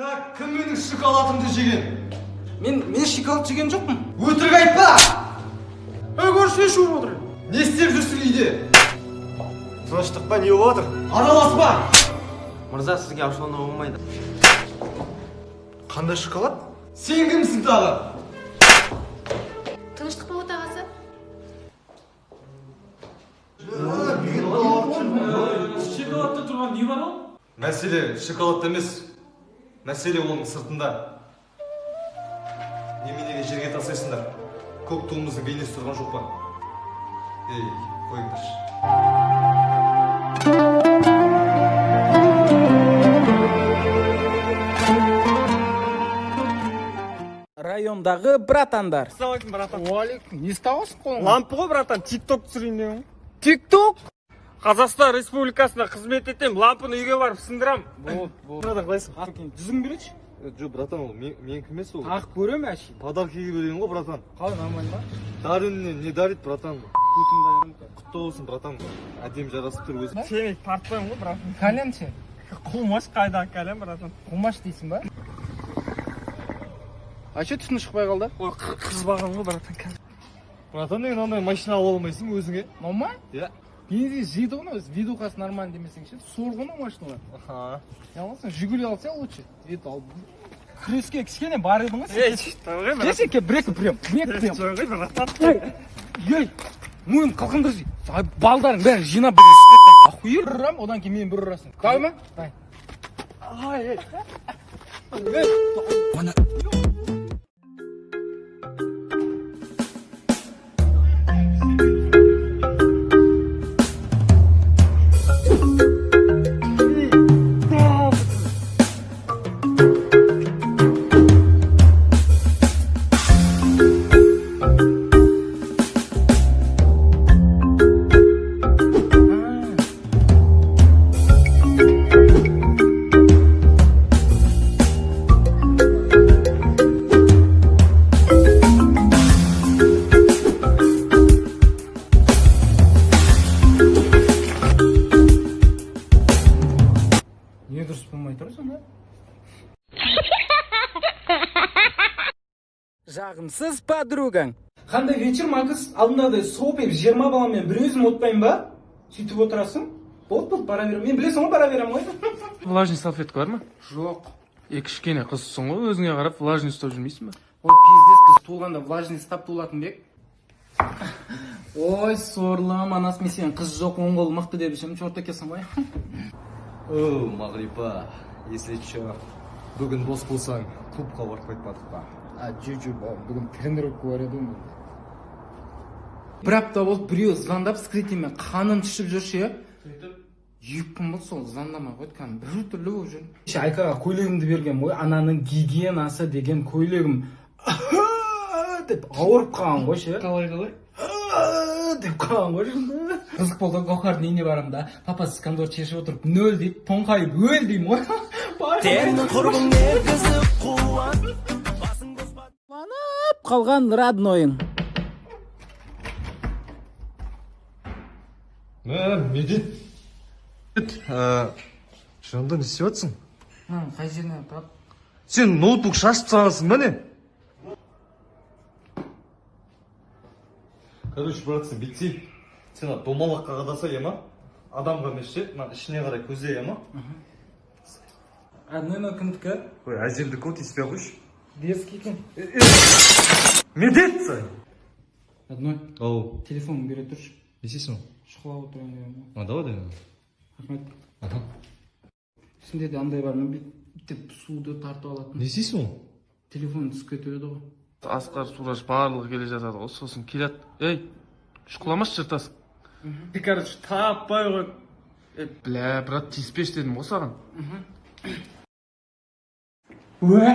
Так, кім менің шоколадымды жеген? Мен шоколад жеген жоқпын. Өтірік айтпа! Ей, көрші, не шуып отыр? Не істеп жүрсің үйде? Тыныштық па, не болып жатыр? Араласпа! Мырза, сізге ашулануға болмайды. Қандай шоколад? Сен кімсің тағы? Тыныштық па, отағасы? Шоколадта тұрған не бар ол? Мәселе шоколадта емес, мәселе оның сыртында. Неменеге жерге тастайсыңдар? Көк туымыздың бейнесі тұрған жоқ па? Ей, қойыңдаршы. Райондағы братандар. Ассалаумағалейкум, братан. Уалейкум. Не ұстап қолыңа? Лампы ғой, братан, тик-ток түсірейін деген. Тик-ток? Қазақстан Республикасына қызмет етемін, лампыны үйге барып сындырам. Болды, болды. Братан, қалайсың? 100 мың берейінші. Жоқ, братан, ол менікі емес ол. Тағы көремін әшейін. Подаркаға берген ғой, братан. Қалай, нормально ма? Дарынне не дарит, братан? Көтіңді айырамын. Құтты болсын, братан. Әдемі жарасып тұр өзі. Темекі тартпаймын ғой, братан. Кальян ше? Қумаш қайда кальян, братан? Қумаш дейсің ба? А че түтін шықпай қалды? Ой, қызбаған ғой, братан. Қазір. Братан, деген андай машина ала алмайсың өзіңе. Мынау ма? Иә. Бензин жейді ғой мынау, видухасы нормально демесең ше, сор ғой мынау машиналар. Аха. Не аласың? Жигули алса лучше. Вид ал. Күреске кішкене бар едің ғой сен. Ей, той ғой, братан. Кеше кел, бір екі прием, бір екі прием. Той ғой, братан. Ей, мойын қылқындыршы. Балдарың бәрін жинап бір охуел ұрам, одан кейін мені бір ұрасың. Давай ма? Давай. Ай, ей. Не дұрыс болмай тұр сонда? Жағымсыз подругаң. Қандай вечер, Макс? Алдындағыдай сопиып 20 баламен бір өзім отпаймын ба? Сөйтіп отырасың? Болды, болды, бара беремін. Мен білесің ғой, бара беремін ғой. Влажный салфетка бар ма? Жоқ. Е, кішкене қызсың ғой, өзіңе қарап влажный ұстап жүрмейсің ба? Ой, пиздец, біз туылғанда влажный ұстап туылатын бек. Ой, сорлым, анасы, мен сен қыз жоқ, оң қолы мықты деп жүрмін, черт екенсің ғой. Оу, Мағрипа, если чё, бүгін бос болсаң, клубқа барып қайтпадық па? А, жо, жо, бүгін тренировка бар еді ғой. Бір апта болды, біреу звондап, скрытиймен қаным түсіп жүр ше. 2 күн болды, сол звондамай қойды, кәдімгі бір түрлі болып жүрмін. Кеше Айкаға көйлегімді берген ғой, ананың гигиенасы деген көйлегім деп ауырып қалған ғой ше. Қалай, қалай? Деп қалған ғой шынында. Қызық болды, Гауһардың үйіне барамын да, папасы кондор шешіп отырып, нөл дейді, тоңқайып өл деймін ғой. Сенің Қалған роднойың. Мә, Медет. Жанында не істеп жатсың? Қай жерінен тұрады? Сен ноутбук шашып тастағансың ба, не? Короче, брат, сен бүйтсей. Сен ана домалаққа қадаса, иә ма? Адамға емес ше, мына ішіне қарай көзде, иә ма? Родной, мынау кімдікі? Ой, әжемдікі ғой, тиіспей ақ қойшы. Дерзкий екен. Медет! Родной, Ау, телефоныңды бере тұршы. не істейсің? Шұқылап отырайын деген ғой. А, давай, давай. Рахмет. Аха. Сенде де андай бар ма, бүйтіп суды тартып алатын? Не істейсің ол? Телефон түсіп кетіп еді ғой. Асқар, Сураж барлығы келе жатады ғой, сосын келеді. Ей, шұқыламашы, жыртасың. Короче, таппай қойып. Е, бля, брат, тиіспеші дедім ғой саған. Уә!